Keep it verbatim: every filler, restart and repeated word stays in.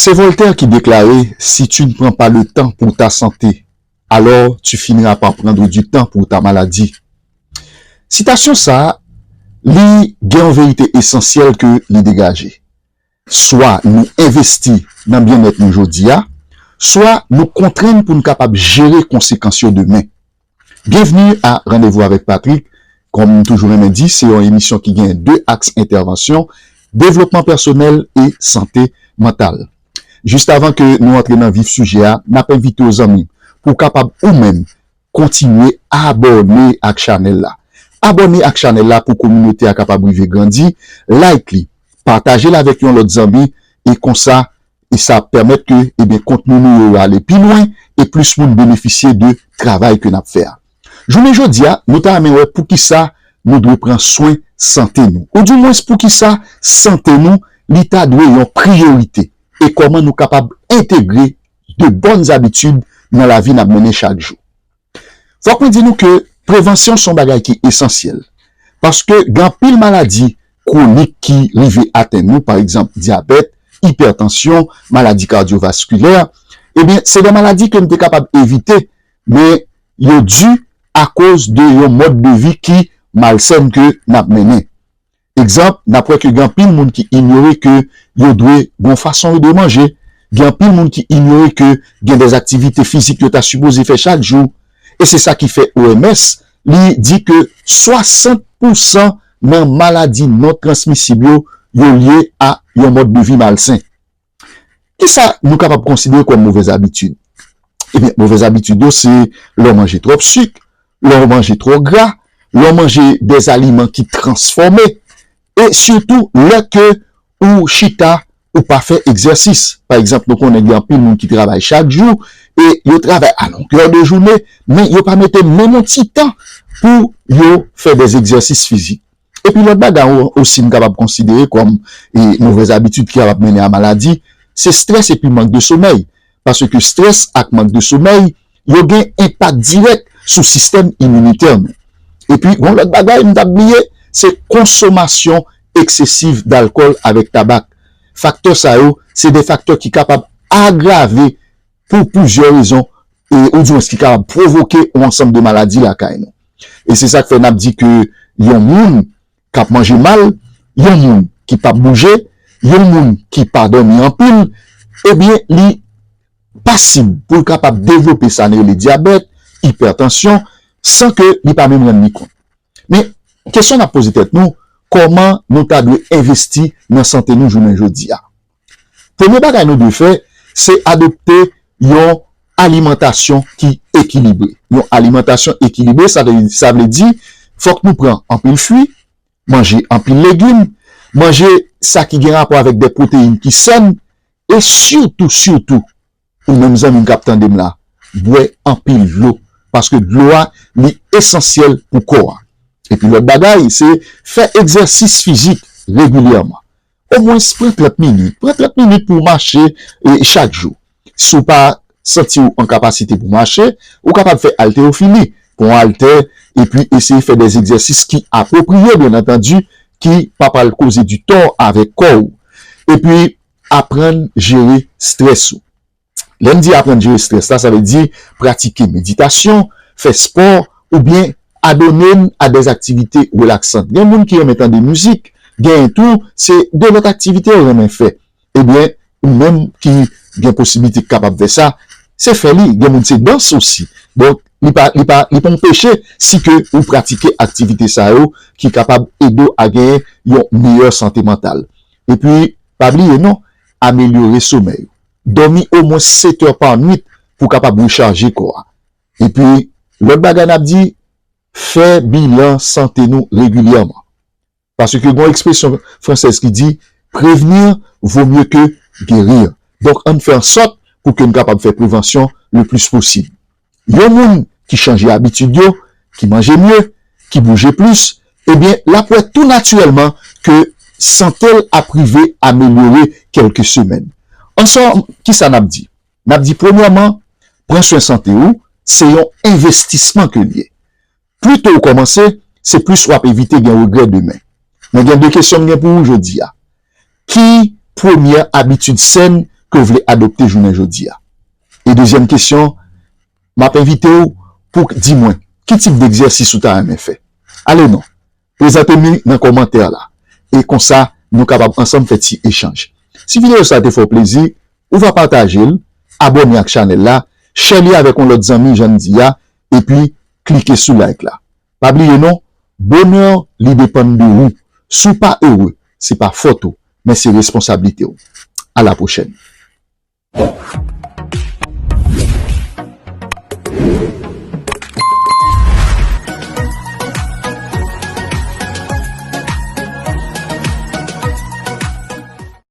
C'est Voltaire qui déclarait, si tu ne prends pas le temps pour ta santé, alors tu finiras par prendre du temps pour ta maladie. Sitasyon sa a, li gen yon verite esansyèl ke li degaje. Swa nou envesti nan byennèt nou jodi a, swa nou kontrenn pou n kapab jere konsekans yo demen. Byenvni a Randevou avèk Patrick. Kòm m toujou renmen di, se yon emisyon ki gen de aks entèvansyon, devlopman pèsonèl e sante mantal. Jis avan ke nou antre nan vif sijè a, n ap envite w zanmi pou w kapab ou menm kontinye abòne ak chanèl la. Abòne ak chanèl la pou kominote a kapab rive grandi, like li, pataje l avèk yon lòt zanmi, e konsa, e sa ap pèmèt ke, ebyen, kontni nou yo ale pi lwen e plis moun benefisye de travay ke n ap fè a. Jounen jodi a, nou ta renmen wè poukisa nou dwe pran swen sante nou. Oudimwens poukisa sante nou, li ta dwe yon priyorite. E kòman nou kapab entegre de bòn abitid nan lavi n ap mennen chak jou. Fòk mwen di nou ke prevansyon se yon bagay ki esansyèl. Paske gen anpil maladi kwonik ki rive atenn nou, pa egzanp, dyabèt, ipètansyon, maladi kadyovaskilè. Ebyen, se de maladi ke n te kapab evite, men yo di akoz de yon mòd de vi ki malsèn ke n ap mennen. Egzanp, n ap wè ke gen anpil moun ki inyore ke yo dwe gen yon fason yo dwe manje, gen anpil moun ki inyore ke gen de aktivite fizik yo ta sipoze fè chak jou, e se sa ki fè O M S, li di ke swasant pousan nan maladi non transmisib yo, yo lye a yon mòd de vi malsen. Kisa nou kapab konsidere kòm movèz abitid? Ebyen, movèz abitid yo se lè w manje twòp sik, lè w manje twò gra, lè w manje de aliman ki transfòme, e sitou lè ke ou chita, ou pa fè egzèsis. Pa egzanp, nou konnen gen anpil moun ki travay chak jou, e yo travay a longè de jounen, men yo pa mete menm yon ti tan pou yo fè de egzèsis fizik. Epi lòt bagay ou- osi n kapab konsidere kòm, e, movèz abitid ki kapab mennen a maladi, se strès epi mank de somèy. Paske strès ak mank de somèy, yo gen enpak dirèk sou sistèm iminitè nou. Epi, yon lòt bagay m t ap bliye, se konsomasyon eksesiv dalkòl avèk tabak. Faktè sa yo, se de faktè ki kapab agrave pou plizyè rezon, e, oudimwens ki kapab pwovoke yon ansanm de maladi lakay nou. E se sa k fè n ap di ke yon moun k ap manje mal, yon moun ki p ap bouje, yon moun ki pa dòmi anpil, ebyen, li pasib pou l kapab devlope sa n rele dyabèt, ipètansyon, san ke li pa menm rann li kont. Men, kesyon n ap poze tèt nou, kòman nou ta dwe envesti nan sante nou jounen jodi a? Premye bagay nou dwe fè, se adopte yon alimantasyon ki ekilibre. Yon alimantasyon ekilibre, sa vle, sa vle di, fòk nou pran anpil fwi, manje anpil legim, manje sa ki gen rapò avèk de pwoteyin ki sèn, e sitou, sitou, ou menm zanmi m k ap tande m la, bwè anpil dlo, paske dlo a, li esansyèl pou kò a. Epi lòt bagay, se fè egzèsis fizik regilyèman. Omwens pran trant minit. Pran trant minit pou w mache, e, chak jou. Si w pa santi w an kapasite pou w mache, ou kapab fè altèwofili. Pran yon altè, epi eseye fè de egzèsis ki apwopriye, byen antandi, ki pa pral koze di tò avèk kò w. Epi, aprann jere strès ou. Lè m di aprann jere strès la, sa vle di pratike meditasyon, fè spò, oubyen adone n a de aktivite relaksant. Gen moun ki renmen tande mizik, gen tou, se de lòt aktivite yo renmen fè. Ebyen, ou menm ki gen posiblite ki kapab fè sa, se fè li. Gen moun se dans osi. Donk, li pa, li pa, li pa yon peche si ke ou pratike aktivite sa yo ki kapab ede w a genyen yon meyè sante mantal. Epi, pa bliye non, amelyore somèy ou. Dòmi omwen sèt è pa nwit pou w kapab rechaje kò a. Epi, lòt bagay n ap di, fè bilan sante nou regilyèman. Paske gen yon ekspresyon fransèz ki di, prévenir vaut mieux que guérir. Donk, ann fè an sòt pou ke n kapab fè prevansyon le plis posib. Yon moun ki chanje abitid yo, ki manje mye, ki bouje plis, ebyen, l ap wè tou natirèlman ke sante l ap rive amelyore kèlke semèn. Ansanm, kisa n ap di? N ap di, premyèman, pran swen sante ou, se yon envestisman ke l ye. Pli to w kòmanse, se plis w ap evite gen regrè demen. Men gen de kesyon m gen pou ou jodi a. Ki premyè abitid sèn ke w vle adopte jounen jodi a? E dezyèm kesyon, m ap envite w pou w di mwen ki tip degzèsis ou ta renmen fè. Ale non, prezante m li nan kòmantè la. E konsa, nou kapab ansanm fè ti echanj. Si videyo sa te fè w plezi, ou va pataje l, abòne ak chanèl la, share li avèk yon lòt zanmi, jan n di a, epi klike sou like la. Pa bliye non, bonè li depann de ou. Si w pa ere, se pa fòt ou, men se responsablite w. A la pwochèn.